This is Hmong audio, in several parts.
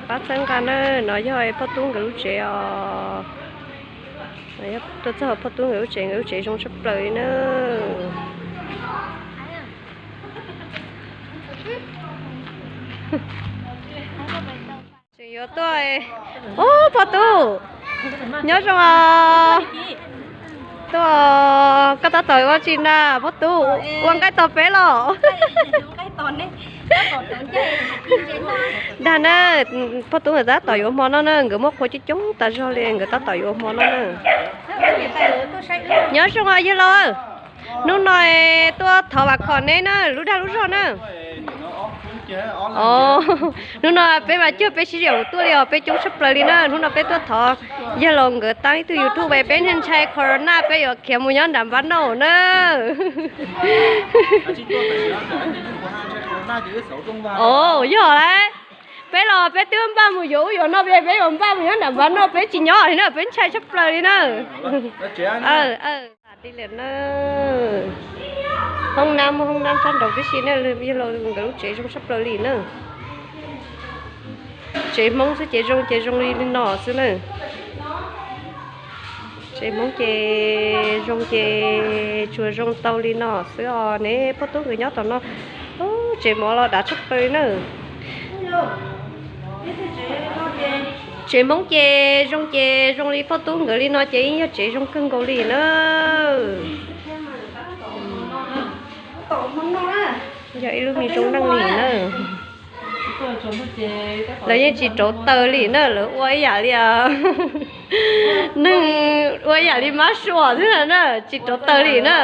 Pab txhawb nqa na, no yog poj tub nkawd lub tsev os. Tuaj txog poj tub nkawd lub tsev, nkawd lub tsev zoo tshaj plaws li na. Tseem yuav tuaj. Ub, poj tub, nyob zoo os. Tuaj, koj tab tom ua tsi na poj tub, ua nqaij tos peb los? Dag na, poj tub nkawd tab tom yuav hmo noj na, nkawd muab qhua coob coob tas zog li, nkawd tab tom yuav hmo noj na. Nyob zoo os yawg laus, hnub no tuaj thov vam khom neb na, lub dag lub zog na. Hnub no peb mas cuag peb sib yaum tuaj li os, peb coob tshaj plaws li na. Hnub no peb tuaj thov yawg laus nkawd taab ib tug YouTube, peb ntshai corona peb yuav khiav mus nyob nram npab noj na. Yog lawm, peb los peb twb npaj mus yuav ub yuav no, peb yuav npaj mus nyob nram npab noj, peb tsis nyob li na, peb ntshai tshaj plaws li na. Hoob nab, muaj hoob nab sab nraud tib si na, yawg laus nkawd lub tsev zoo tshaj plaws li na. Tsev Hmoob xwb ces zoo ces zoo li no xwb na. Tsev Hmoob ces zoo ces tsuas zoo tau li no xwb os ne. Poj tub nkawd nyob tom no, tsev mov los dav tshaj plaws li na. Tsev Hmoob ces zoo ces zoo li poj tub nkawd li no ces yeej yog tsev zoo kawg nkaus li na. Yog ib lub me zoo neej li na. Lawv yeej tsis rauv taws li na, lawv ua ib yam li, neeg ua ib yam li mab suav xwb na, tsis rauv taws li na.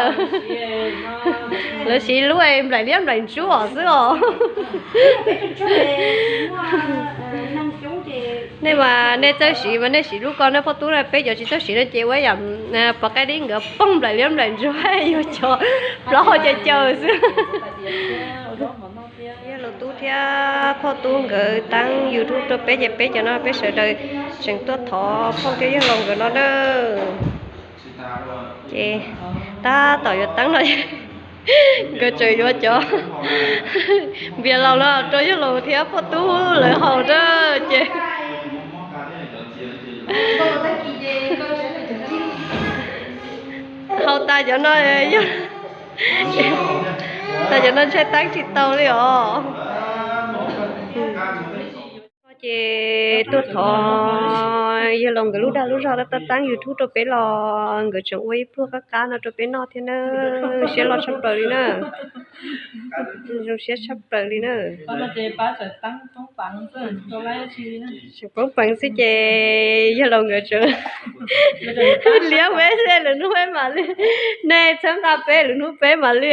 Lawv siv lub nplaim liab nplaim ntsuab xwb os. Nej mas nej txawj siv mas nej siv lub ko na poj tub na, peb cov tsis txawj siv no ces ua yam pov qaib dib nkawd poob nplaim liab nplaim ntsuab yuav cov plaub hau caw caw xwb. Yawg laus tub thiab poj tub nkawd taab YouTube rau peb ces peb cov no peb sawv daws tseem tuaj thov phooj thiab yawg laus nkawd no na. Ces tab tom yuav taab no, nkawd tseem yuav cov npias laus no rau yawg laus thiab poj tub lawv haus na. Ces haus tas cov no, tas cov no ntshai taab tsis tau li os. Ces tuaj thov yawg laus nkawd lub dag lub zog tab taab YouTube rau peb los nkawd tseem ua ib pluag qab qab no rau peb noj thiab na. Siab loj tshaj plaws li na. Zoo siab tshaj plaws li na. Tseem poob peev xwb ces yawg laus nkawd tseem liab peb xwb, lwm hnub peb mam li, nej txhawb nqa peb, lwm hnub peb mam li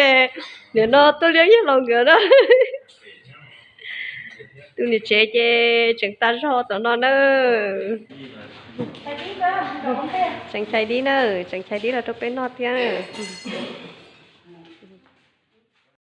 nim no tuaj liab yawg laus nkawd na. Tus niam tsev ces tseem tas zog tom no na. Tseem chais dib na, tseem chais dib los rau peb noj thiab.